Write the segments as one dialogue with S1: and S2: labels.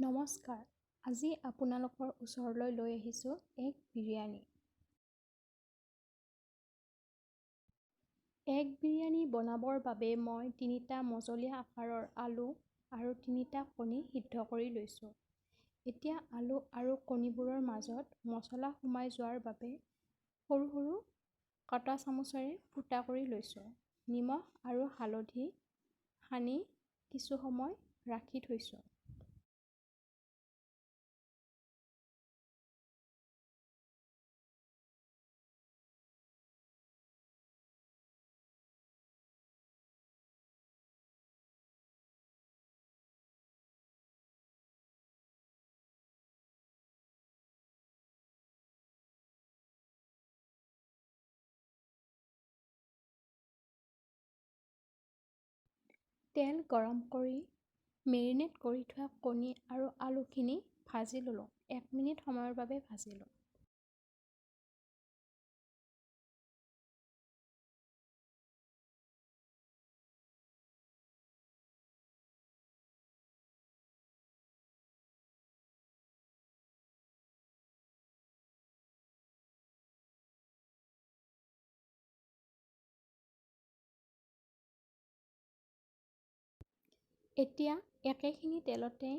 S1: নমস্কাৰ, আজি আপোনালোকৰ ওচৰলৈ লৈ আহিছোঁ এগ বিৰিয়ানী। এগ বিৰিয়ানী বনাবৰ বাবে মই 3টা মজলীয়া আকাৰৰ আলু আৰু 3টা কণী সিদ্ধ কৰি লৈছোঁ। এতিয়া আলু আৰু কণীবোৰৰ মাজত মছলা সোমাই যোৱাৰ বাবে সৰু সৰু কাটা চামুচেৰে ফুটা কৰি লৈছোঁ। নিমখ আৰু হালধি সানি কিছু সময় ৰাখি থৈছোঁ। তেল গৰম কৰি মেৰিনেট কৰি থোৱা কণী আৰু আলুখিনি ভাজি ল'লোঁ। 1 মিনিট সময়ৰ বাবে ভাজিলোঁ। এতিয়া একেখিনি তেলতে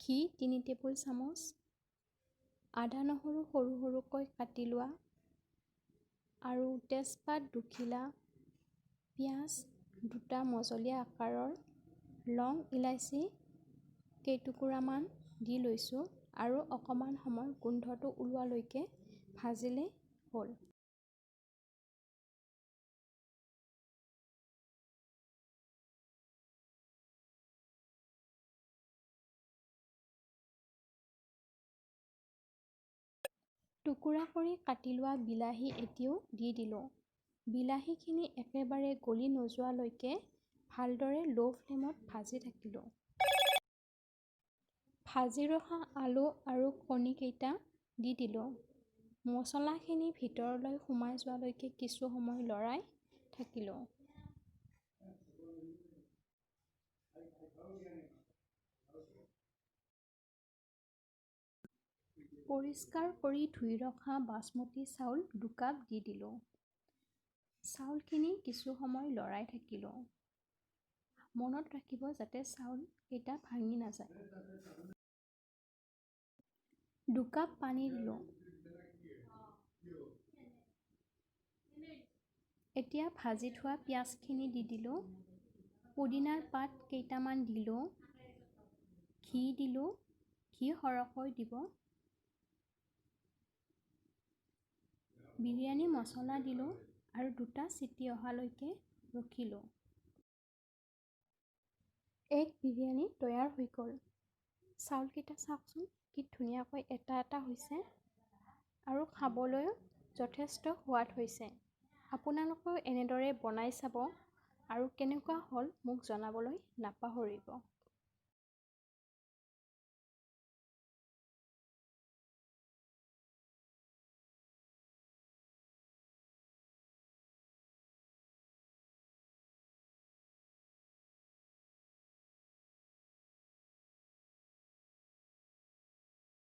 S1: ঘি 3 টেবুল চামুচ, আদা নহৰু সৰু সৰুকৈ কাটি লোৱা আৰু তেজপাত 2 খিলা, পিঁয়াজ 2টা মজলীয়া আকাৰৰ, লং ইলাচি কেইটুকুৰামান দি লৈছোঁ আৰু অকণমান সময় গোন্ধটো ওলোৱালৈকে ভাজিলেই হ'ল। টুকুৰা কৰি কাটি লোৱা বিলাহী এটিও দি দিলোঁ। বিলাহীখিনি একেবাৰে গলি নোযোৱালৈকে ভালদৰে ল' ফ্লেমত ভাজি থাকিলোঁ। ভাজি ৰখা আলু আৰু কণীকেইটা দি দিলোঁ। মছলাখিনি ভিতৰলৈ সোমাই যোৱালৈকে কিছু সময় লৰাই থাকিলোঁ। পৰিষ্কাৰ কৰি ধুই ৰখা বাচমতি চাউল 2 কাপ দি দিলোঁ। চাউলখিনি কিছু সময় লৰাই থাকিলোঁ। মনত ৰাখিব যাতে চাউলকেইটা ভাঙি নাযায়। 2 কাপ পানী দিলোঁ। এতিয়া ভাজি থোৱা পিঁয়াজখিনি দি দিলোঁ। পুদিনাৰ পাত কেইটামান দিলোঁ। ঘি দিলোঁ। ঘি সৰহকৈ দিব। বিৰিয়ানী মছলা দিলোঁ আৰু 2টা চিটি অহালৈকে ৰখিলোঁ। এগ বিৰিয়ানী তৈয়াৰ হৈ গ'ল। চাউলকেইটা চাওকচোন কি ধুনীয়াকৈ এটা এটা হৈছে আৰু খাবলৈও যথেষ্ট সোৱাদ হৈছে। আপোনালোকেও এনেদৰে বনাই চাব আৰু কেনেকুৱা হ'ল মোক জনাবলৈ নাপাহৰিব।